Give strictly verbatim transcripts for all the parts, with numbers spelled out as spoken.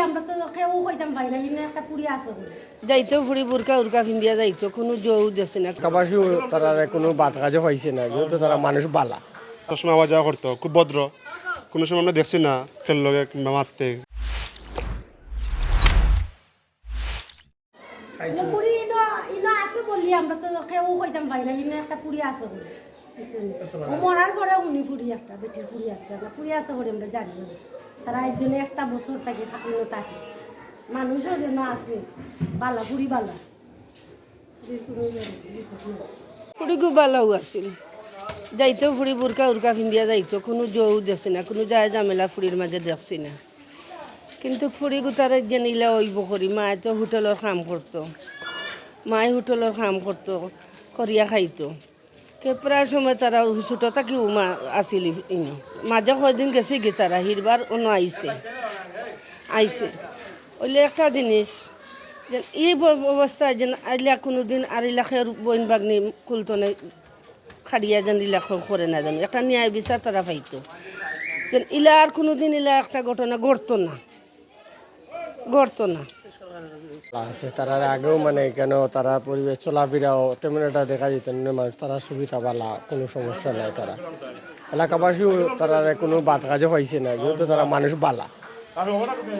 আমরা তো কেউ কইতাম পারি না, কিন্তু একটা ফুড়ি আছে বলে। যাইতো ফুড়ি বুরকা উরকা ফিন্দিয়া যাইতো, কুনু জোউ দেখছি না। এলাকাবাসীও তারারে কুনু বাদ কাজে পাইছে না, যেহেতু তারা মানুষ বালা। সবসময় আওয়া যাওয়া করতো, খুব ভদ্র, কুনু সময় আমরা দেখছি না কেউর লগে কিংবা মারতে। ফুড়ি ইনো, ইনো আছে বলি আমরা তো কেউ কইতাম পারি না, ইনো একটা ফুড়ি আছে বলে। বুঝছেন? ও মরার পরে উনি ফুড়ি একটা, বেটির ফুড়ি আছে, আমরা ফুড়ি আছে বলে আমরা জানি না। তারা একজনে একটা বছর থাকি ইনো থাকে। মানুষও যেন আছে, বালা, ফুড়ি বালা। ফুড়িগু বালাউ আছিল। যাইতো ফুড়ি বুরকা উরকা ফিন্দিয়া যাইতো, কুনু জোউ দেখছি না, কুনু যায় ঝামেলা ফুড়ির মাঝে দেখছি না। কিন্তু ফুড়িগুতারে যেন ইলা অইবো করি, মায় তো হোটেলর কাম করতো, মায় হোটেলর কাম করতো, করিয়া খাইতো। কে প্রায় সময় তারা ছোটো থাকিউ মা আছিল ইনো। মাঝে কয়দিন গেছিগি তারা, হিরবার অনো আইছে, আইছে। অইলে একটা জিনিস, যেন ই ব-, অবস্থায় যেন আইলা কুনুদিন আর ইলা কেউর বইন ভাগ্নি কুলতনে খাড়িয়া যেন ইলা কেউ করে না যেন। একটা ন্যায় বিচার তারা পাইতো। যেন ইলা আর কুনুদিন ইলা একটা ঘটনা ঘটতো না, ঘটতো না। আছে, তারার আগেও মানে কেন তারার পরিবেশ চলাফেরাও তেমন একটা দেখা যেত না, মানুষ তারা সুবিধা বালা, কুনু সমস্যা নাই তারা। এলাকাবাসীও তারারে কুনু বাদ কাজে পাইছে না, যেহেতু তারা মানুষ বালা।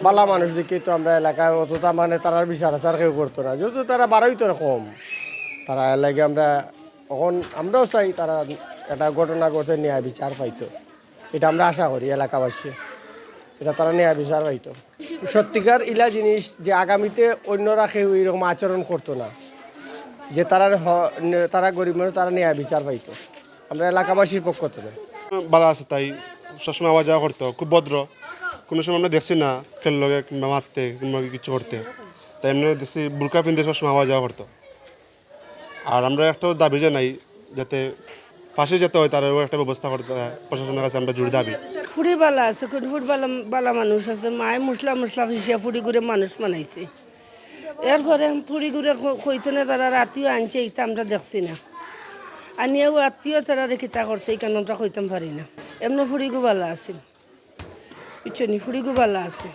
বালা মানুষ দেখি তো আমরা এলাকায় অতটা মানে তারার বিচার আচার কেউ করতো না, যেহেতু তারা বারইতো না কম। তারা এর লাগি আমরা অখন আমরাও চাই তারা একটা ঘটনা ঘটে ন্যায় বিচার পাইতো, এটা আমরা আশা করি এলাকাবাসী, এটা তারা ন্যায় বিচার পাইতো। সত্যিকার ইলা জিনিস যে আগামীতে অন্যরা কেউ এরকম আচরণ করতো না, যে তারা হ-, নে-, তারা গরিব মানুষ, তারা ন্যায় বিচার পাইতো, আমরা এলাকাবাসীর পক্ষ থেকে। বালা আছে তাই, সবসময় আওয়া যাওয়া করতো, খুব ভদ্র, কুনু সময় আমরা দেখছি না কেউর লগে কিংবা মারতে কিংবা কিছু করতে। তাই এমনি দেখছি বুরকা ফিন্দে সবসময় আওয়া যাওয়া করতো। আর আমরা একটাও দাবি জানাই যাতে ফাঁসি যাতে হয়, তারারও একটা ব্যবস্থা করতে হয়, প্রশাসনের কাছে আমরা জোর দাবি। ফুড়ি বালা আছে, কুনু ফুড়ি বালা, বালা মানুষ আছে, মায় মশলা মশলা পিষিয়া ফুড়িগুরে মানুষ বানাইছে। এরপরে ফুড়িগুরে ক-, কইতো না, তারা রাতিও আনছে, ইতা আমরা দেখছি না। আনিয়াও আত্মীয় তারারে কিতা করছে, ইখান আমরা কইতাম পারি না। এমনে ফুড়িগু বালা আছিল, বুঝছো নি? ফুড়িগু বালা আছে।